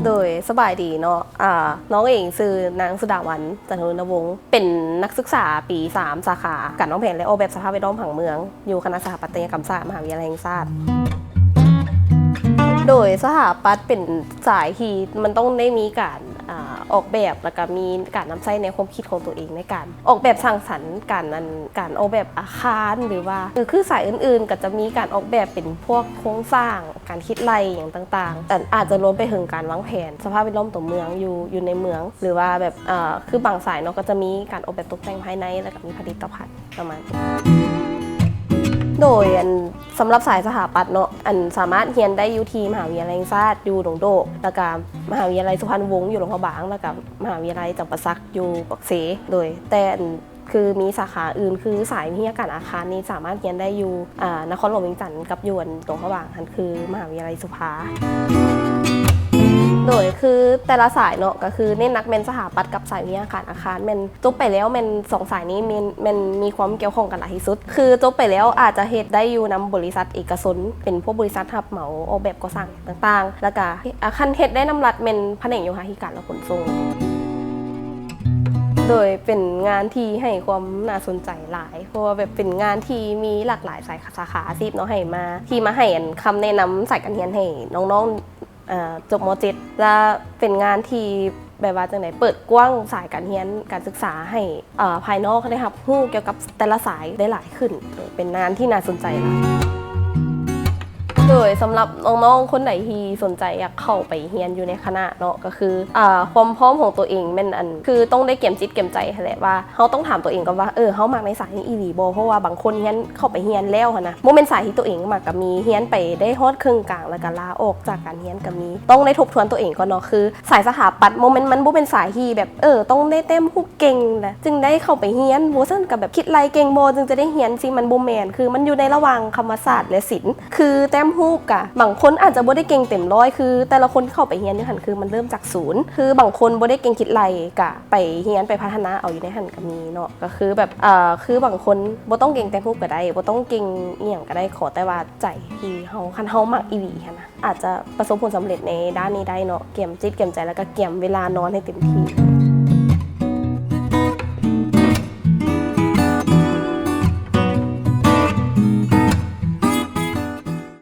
ໂດຍ ສະບາຍດີເນາະ ອາ ນ້ອງເອງຊື່ນາງ ສຸດາວັນ ຈັນທະລຸນນະວົງ ເປັນນັກສຶກສາປີສາມ ສາຂາການວາງແຜນ ແລະ ອອກແບບສະພາບແວດລ້ອມຜັງເມືອງ ຢູ່ຄະນະສະຖາປັດຕະຍະກຳສາດ ມະຫາວິທະຍາໄລແຫ່ງຊາດ. ໂດຍສະຖາປັດເປັນສາຍທີ່ມັນຕ້ອງໄດ້ມີການ ອາ ອອກແບບ ແລ້ວກະມີການນຳໃຊ້ແນວຄວາມຄິດຂອງຕົວເອງໃນການອອກແບບສ້າງສັນ ການ ອັນ ການອອກແບບອາຄານ ຫຼືວ່າ ຄື ຄືສາຍອື່ນໆ ກໍຈະມີການອອກແບບເປັນພວກໂຄງສ້າງ ການຄິດໄລ່ຫຍັງຕ່າງໆ ອາດ ອາດຈະລວມໄປເຖິງການວາງແຜນສະພາບແວດລ້ອມຕົວເມືອງ ຢູ່ ຢູ່ໃນເມືອງ ຫຼືວ່າແບບ ອາ ຄືບາງສາຍເນາະ ກໍຈະມີການອອກແບບຕົກແຕ່ງພາຍໃນ ແລ້ວກໍມີຜະລິດຕະພັນປະມານນີ້. ໂດຍ ອັນ ສຳລັບສາຍສະຖາປັດເນາະ ອັນ ສາມາດຮຽນໄດ້ຢູ່ທີ່ມະຫາວິທະຍາໄລແຫ່ງຊາດຢູ່ດົງໂດກ ແລ້ວກະມະຫາວິທະຍາໄລສຸພານຸວົງຢູ່ຫຼວງພະບາງ ແລ້ວກະມະຫາວິທະຍາໄລຈຳປາສັກຢູ່ປາກເຊ. ໂດຍ ແຕ່ ອັນ ຄືມີສາຂາອື່ນ ຄືສາຍວິທະຍາການອາຄານນີ້ ສາມາດຮຽນໄດ້ຢູ່ ອາ ນະຄອນຫຼວງວຽງຈັນ ກັບຢູ່ ອັນ ຫຼວງພະບາງຫັ້ນ ຄືມະຫາວິທະຍາໄລສຸພາ. ໂດຍ ຄືແຕ່ລະສາຍເນາະ ກໍຄືເນັ້ນໜັກແມ່ນສະຖາປັດກັບສາຍວິທະຍາການອາຄານ ແມ່ນ ຈົບໄປແລ້ວແມ່ນສອງສາຍນີ້ແມ່ນ ແມ່ນມີຄວາມກ່ຽວຂ້ອງກັນຫຼາຍທີ່ສຸດ. ຄືຈົບໄປແລ້ວອາດຈະເຮັດໄດ້ຢູ່ນຳບໍລິສັດເອກະຊົນ ເປັນພວກບໍລິສັດຮັບເໝົາອອກແບບກໍ່ສ້າງຕ່າງໆ ແລ້ວກະ ອາ ຄັນເຮັດໄດ້ນຳລັດແມ່ນພະແນກໂຍທາທິການ ແລະ ຂົນສົ່ງ. ໂດຍເປັນງານທີ່ໃຫ້ຄວາມໜ້າສົນໃຈຫຼາຍ ເພາະວ່າແບບເປັນງານທີ່ມີຫຼາກຫຼາຍສາຍ ສາຂາອາຊີບເນາະ ໃຫ້ມາ ທີ່ມາໃຫ້ ອັນ ຄຳແນະນຳສາຍການຮຽນໃຫ້ນ້ອງໆ ອາ ຈົບ ມ.ເຈັດ ແລະ ເປັນງານທີ່ແບບວ່າຈັ່ງໃດ ເປີດກວ້າງສາຍການຮຽນການສຶກສາໃຫ້ ອາ ພາຍນອກໄດ້ຮັບຮູ້ກ່ຽວກັບແຕ່ລະສາຍໄດ້ຫຼາຍຂຶ້ນ. ເປັນງານທີ່ໜ້າສົນໃຈຫຼາຍ. ໂດຍສຳລັບນ້ອງໆຄົນໃດທີ່ສົນໃຈຢາກເຂົ້າໄປຮຽນຢູ່ໃນຄະນະເນາະ ກໍຄື ອາ ຄວາມພ້ອມຂອງຕົວເອງແມ່ນ ອັນ ຄືຕ້ອງໄດ້ກຽມຈິດກຽມໃຈຫັ້ນແຫຼະ ວ່າເຮົາຕ້ອງຖາມຕົວເອງກ່ອນວ່າ ເອີ ເຮົາມັກໃນສາຍນີ້ອີ່ຫຼີບໍ່? ເພາະວ່າບາງຄົນຮຽນ ເຂົ້າໄປຮຽນແລ້ວຫັ້ນນະ ບໍ່ແມ່ນສາຍທີ່ຕົວເອງມັກກໍມີ ຮຽນໄປໄດ້ຮອດເຄິ່ງກາງ ແລ້ວກໍລາອອກຈາກການຮຽນກໍມີ. ຕ້ອງໄດ້ທົບທວນຕົວເອງກ່ອນເນາະ ຄືສາຍສະຖາປັດ ບໍ່ແມ່ນ ມັນບໍ່ແມ່ນສາຍທີ່ແບບ ເອີ ຕ້ອງໄດ້ແຕ້ມຮູບເກັ່ງ ແລ້ວຈຶ່ງໄດ້ເຂົ້າໄປຮຽນ ບໍ່ຊັ້ນກໍແບບຄິດໄລ່ເກັ່ງບໍ່ ຈຶ່ງຈະໄດ້ຮຽນ ຊິມັນບໍ່ແມ່ນ. ຄືມັນຢູ່ໃນລະຫວ່າງຄຳວ່າສາດ ແລະ ສິນ. ຄືແຕ້ມຮູບກະ ບາງຄົນອາດຈະບໍ່ໄດ້ເກັ່ງເຕັມຮ້ອຍ ຄືແຕ່ລະຄົນທີ່ເຂົ້າໄປຮຽນຢູ່ຫັ້ນ ຄືມັນເລີ່ມຈາກສູນ. ຄືບາງຄົນບໍ່ໄດ້ເກັ່ງຄິດໄລ່ ກະໄປຮຽນໄປພັດທະນາເອົາຢູ່ໃນຫັ້ນກໍມີເນາະ. ກໍຄືແບບ ເອີ ຄືບາງຄົນບໍ່ຕ້ອງເກັ່ງແຕ້ມຮູບກໍໄດ້ ບໍ່ຕ້ອງເກັ່ງອີ່ຫຍັງກໍໄດ້ ຂໍແຕ່ວ່າໃຈທີ່ເຮົາ ຄັນເຮົາມັກອີ່ຫຼີຫັ້ນນະ ອາດຈະປະສົບຜົນສຳເລັດໃນດ້ານນີ້ໄດ້ເນາະ. ກຽມຈິດກຽມໃຈ ແລ້ວກໍກຽມເວລານອນໃຫ້ເຕັມທີ່.